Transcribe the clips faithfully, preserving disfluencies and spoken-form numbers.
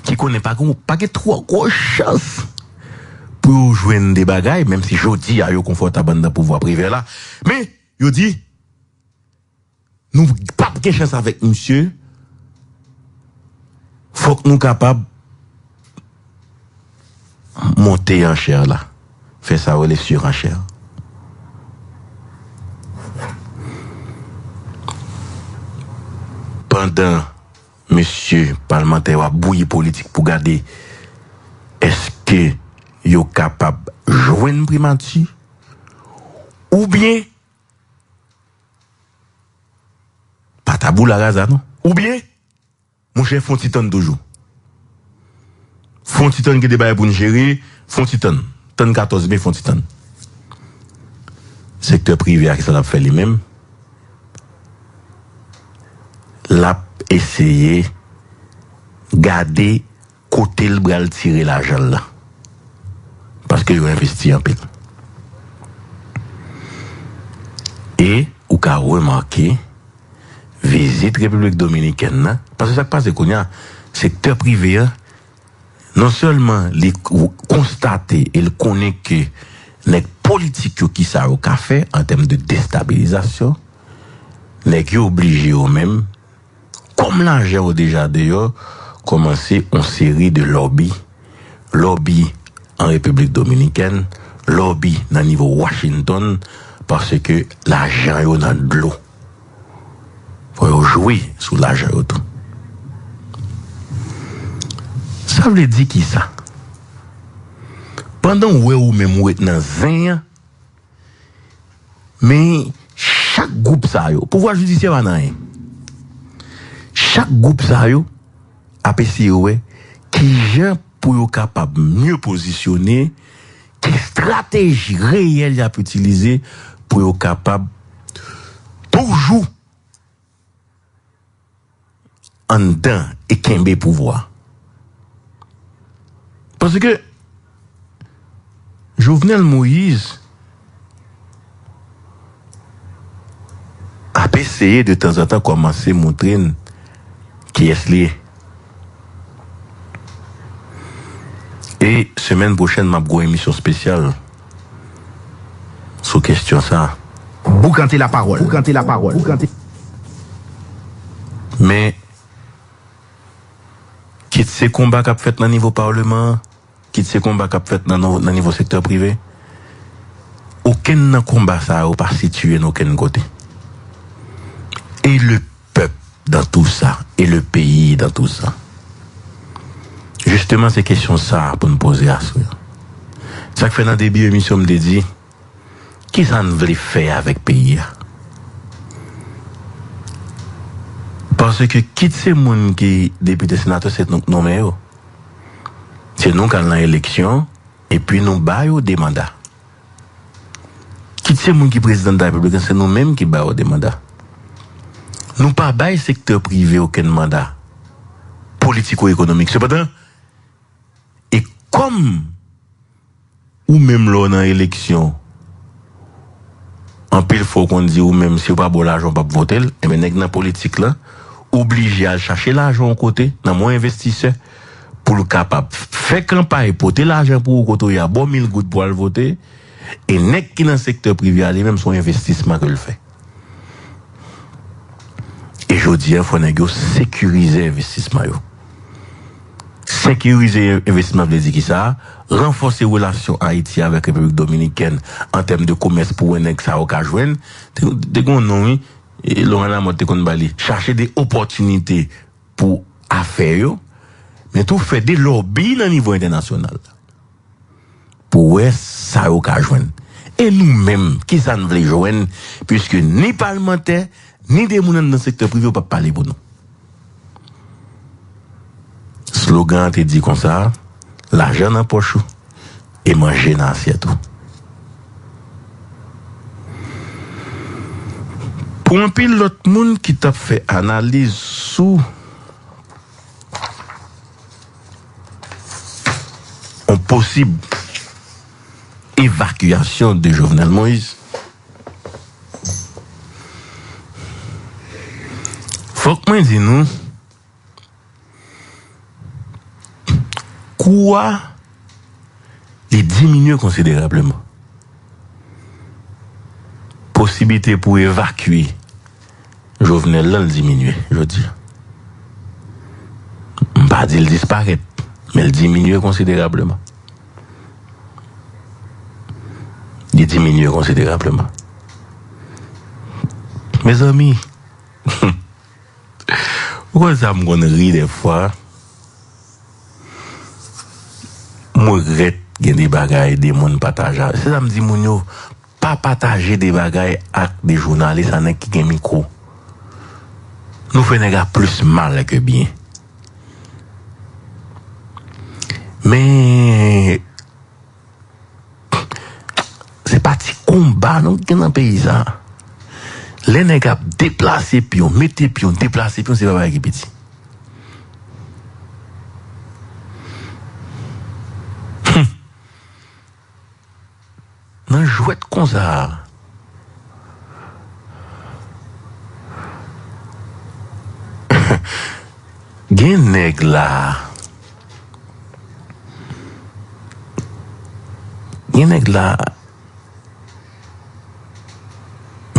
ki konnen pa gen, pa gen twò gwo chans pou yo jwenn de bagay, menm si jodi a yo konfòtab anndan pouvwa Privè la. Men, yo di, nou p ap gen chans avèk misye, fòk nou kapab monte anchè la, fè sa yo rele siranchè. Pandan mesye palmantè yo ap bouyi politik pou gade èske yo kapab jwenn primati, oubyen pa tabula rasa non. Oubyen, monchè, fè yon ti tann toujou. Fè yon ti tann, gen de bagay pou n jere, fè yon ti tann. Tann katòz me, fè yon ti tann. Sektè prive a, kisa l ap fè li menm? L ap eseye gade kote l pral tire lajan l lan. Paske yo envesti anpil. E ou ka remake vizit Repiblik Dominikèn nan, paske sa k pase kounye a, sektè prive a, non sèlman li k-, konstate e l konnen ke nèg politik yo, kisa yo ka fè an tèm de destabilizasyon, nèg yo oblije yo menm, kòm lajan yo deja deyò, kòmanse yon seri de lòbi, lòbi an Repiblik Dominikèn, lòbi nan nivo Washington, paske lajan yo nan dlo. Fò yo jwe sou lajan yo tou. Sa vle di kisa? Pandan w wè ou menm ou ret nan zen an, men chak gwoup sa yo, pouvwa jidisyè pa nan anyen. Chak gwoup sa yo ap eseye wè kijan pou yo kapab mye pozisyone, ki estrateji reyèl y ap itilize pou yo kapab toujou anndan e kenbe pouvwa. Paske Jovenel Moïse ap eseye de tanzantan kòmanse montre n kiyès li ye. E semèn pwochèn, m ap gen yon emisyon espesyal sou kesyon sa a. Boukante lapawòl. Boukante lapawòl. Boukante. Men, kit se konba k ap fèt nan nivo palman an, kit se konba k ap fèt nan, nan nivo sektè prive, okenn nan konba sa yo pa sitiye n okenn kote. E le pèp dans tout ça, et le pays dans tout ça. Jisteman, se kesyon sa a pou n poze aswè a. Sa k fè nan debi emisyon m te di, kisa n vle fè avèk peyi a? Paske kit se moun ki depite, senatè, se nou k nonmen yo. Se nou k al nan eleksyon, epi nou ba yo de manda. Kit se moun ki prezidan de la repiblik, se nou menm ki ba yo de manda. Nou pa bay sektè prive okenn manda politiko-ekonomik. Sepandan, e kòm ou menm lè w nan eleksyon, anpil fwa w konn di ou menm, si yo pa ba w lajan, w p ap vote l, enben nèg nan politik lan oblije al chache lajan yon kote nan men yon envestisè pou l kapab fè kanpay, pote lajan pou ou kote w ye a, ba w mil goud pou w al vote, e nèg ki nan sektè prive a, li menm, se yon envestisman ke l fè. E jodi a, fò nèg yo sekirize envestisman yo. Sekirize envestisman vle di kisa? Ranfòse relasyon Ayiti avèk Repiblik Dominikèn an tèm de komès pou wè nèg sa yo ka jwenn. Te, te gen yon non, wi. E Laurent Lamothe te konn ba li. Chache de opòtinite pou afè yo, men tou fè de lòbi nan nivo entènasyonal pou wè sa yo ka jwenn. E nou menm, kisa n vle jwenn, piske ni palmantè, ni de moun anndan sektè prive yo p ap pale pou nou. Slogan an te di konsa, lajan nan pòch ou e manje nan asyèt ou. Pou anpil lòt moun ki t ap fè analiz sou yon posib evakyasyon de Jovenel Moïse, fòk mwen di nou, kou a, li diminye konsiderableman. Posiblite pou evakye Jovenel lan, l diminye jodi a. M pa di l disparèt, men l diminye konsiderableman. Li diminye konsiderableman. Mezanmi, ou konn sa m konn ri dèfwa? M regrèt gen de bagay de moun pataje. Se sa m di moun yo, pa pataje de bagay ak de jounalis, ak nèg ki gen mikwo. Nou fè nèg la plis mal ke byen. Men, se pa ti konba non ki gen nan peyi sa. Lè nèg ap deplase pyon, mete pyon, deplase pyon, se pa bagay ki piti. Humm. Nan jwèt konsa, gen nèg la, gen nèg la,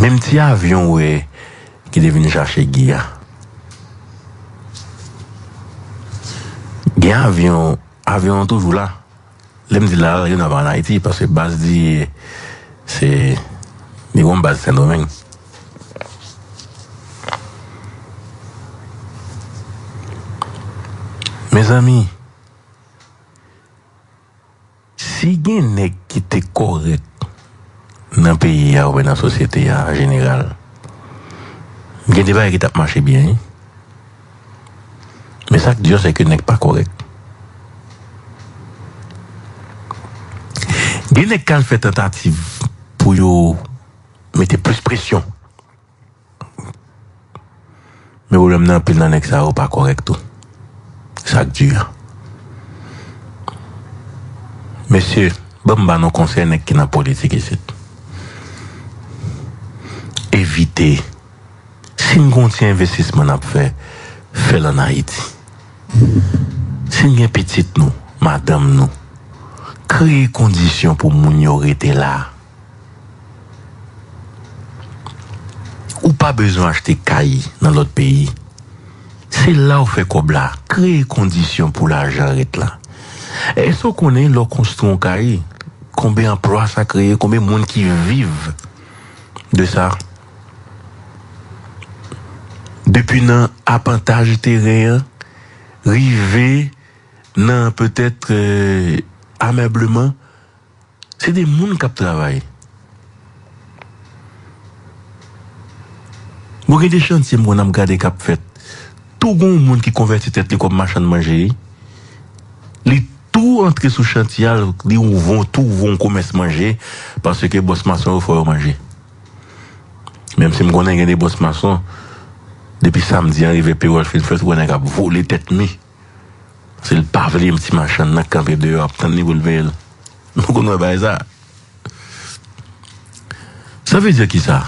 menm ti avyon w wè ki te vin chache Guy a. Gen avyon, avyon an toujou la. Lè m di la, yo nan pa ann Ayiti, paske baz di se, li gon baz Sendomeng. Mezanmi, si gen nèg ki te kòrèk nan peyi a oubyen nan sosyete a an jeneral, gen de bagay ki t ap mache byen, wi. Men sa k di yo, se ke nèg pa kòrèk. Gen nèg k al fè tantativ pou yo mete plis presyon. Men pwoblèm nan, anpil nan nèg sa yo pa kòrèk tou. Sa k di a. Mesye, ban m ba nou konsèy nèg ki nan politik isit. Evite. Si n gon ti envestisman n ap fè, fè l ann Ayiti. Si n gen pitit nou, madanm nou, kreye kondisyon pou moun yo rete la. Ou pa bezwen achte kay nan lòt peyi. Se la w fè kòb la. Kreye kondisyon pou lajan ret la. Èske w konnen lè w konstwi yon kay, konbyen anplwa sa kreye, konbyen moun ki viv de sa? Depi nan apantaj teren an, rive nan petèt, euh, amèbleman, se de moun k ap travay. Bon, gen de chantye m konn ap gade k ap fèt. Tou gon moun ki konvèti tèt li kòm machann manje, wi. Li tou antre sou chantye a, li ouvè, tou ouvè yon komès manje, paske bòs mason yo fè yo manje. Menm si m konnen gen de bòs mason, depi samdi an rive, pewòl fin fèt, ou wè nèg ap vole tèt mi. Se l pa vle ti machann nan kanpe deyò ap tann li pou l peye l. Nou konn wè bagay sa. Sa vle di kisa?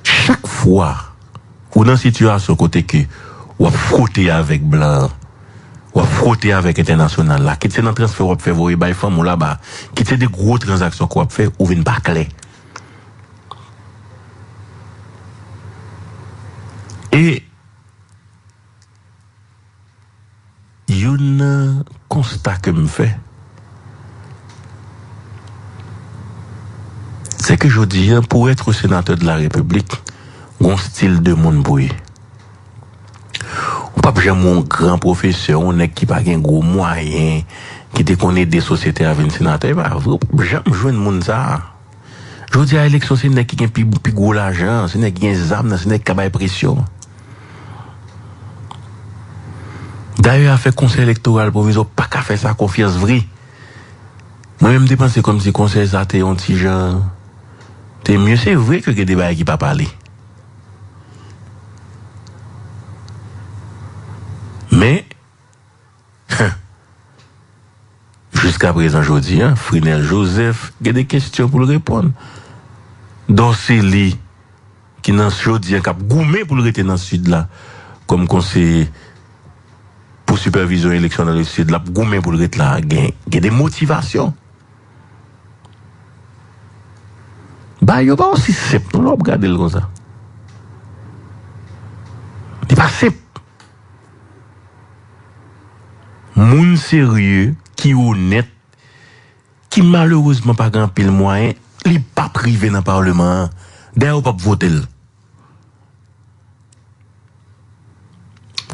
Chak fwa ou nan sitiyasyon kote ke w ap fwote avèk blan an, w ap fwote avèk entènasyonal la, kit se nan transfè w ap fè voye bay fanmi w laba, kit se de gwo tranzaksyon ke w ap fè, ou vin pa klè. E youn nan konsta ke m fè, se ke jodi a, pour être sénateur de la République, gon stil de moun pou ye. Ou p ap janm wè yon gran pwofesè, yon nèg ki pa gen gwo mwayen, ki te konn ede sosyete a vin senatè. E pa vre, ou p ap janm jwenn moun sa a. Jodi a, eleksyon, se nèg ki gen pi, pi gwo lajan an, se nèg ki gen zam nan, se nèg ki ka bay presyon. Dayè, afè konsèy elektoral pwovizwa, ou pa ka fè sa konfyans vre. Mwen menm, m te panse kòmsi konsèy sa te yon ti jan, te mye. Se vre ke gen de bagay ki pa pale. Men, jiskaprezan, jodi a, Frinel Joseph gen de kesyon pou l reponn. Dorcély, ki nan jodi a, k ap goumen pou l rete nan Sid la, kòm konseye pou sipèvizyon eleksyon nan Lesid, l ap goumen pou l ret la, gen, gen de motivasyon. Bagay yo pa osi senp non lè w ap gade l konsa. Li pa senp. Moun serye, ki onèt, ki malerezman pa gen anpil mwayen, li p ap rive nan palman an. Dayè, ou p ap vote l.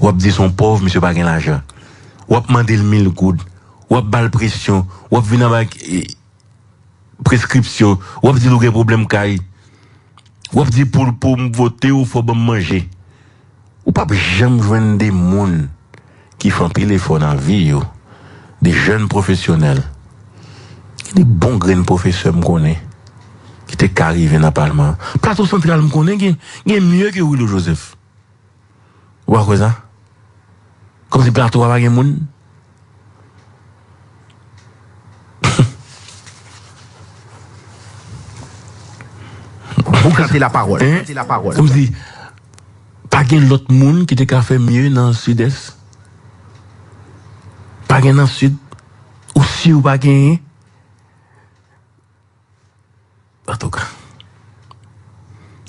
W ap di se yon pòv, misye pa gen lajan. W ap mande l mil goud. W ap ba l presyon. W ap vin anba, eh, preskripsyon. W ap di l ou gen pwoblèm kay. W ap di pou, pou m vote w, fò w ban m manje. Ou p ap janm jwenn de moun ki fè anpil efò nan vi yo, de jèn pwofesyonèl, de bon grenn pwofesè m konnen, ki te ka rive nan palman an. Plato Santral, m konnen gen, gen mye ke Wilou Joseph. Ou pa kwè sa? Kòmsi plato a pa gen moun? Vous gâtez la parole. Hein? Gâtez la parole. Kòmsi pa gen lòt moun ki te ka fè mye nan Sidès? Pa gen nan Sid? Ou si ou pa genyen? Antouka.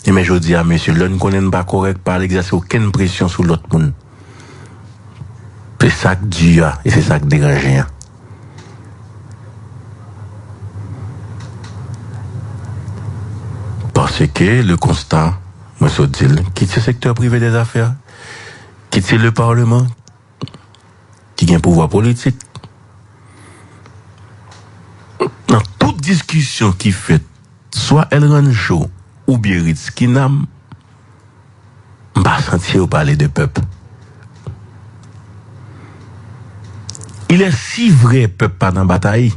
Ebyen, jodi a, mesye, lè n konnen n pa kòrèk, pa al egzèse okenn presyon sou lòt moun. Se sa k di a, e se sa k deranje an. Paske le constat, mwen sot di l, kit se sektè prive dèzafè, kit se le parleman, ki gen pouvwa politik. Nan tout diskisyon ki fèt, swa El Rancho oubyen Ritz Kinam, m pa santi yo pale de pèp. Il est si vrai pèp pa nan batay,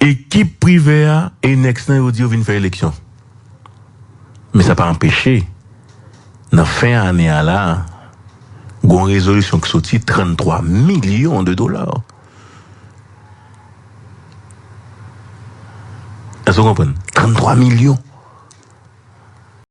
ekip prive a e nèks lan yo di yo vin fè eleksyon. Men sa pa anpeche, nan fen ane a la, gon rezolisyon ki soti, tranntwa milyon de dola. Èske w konprann? Tranntwa milyon.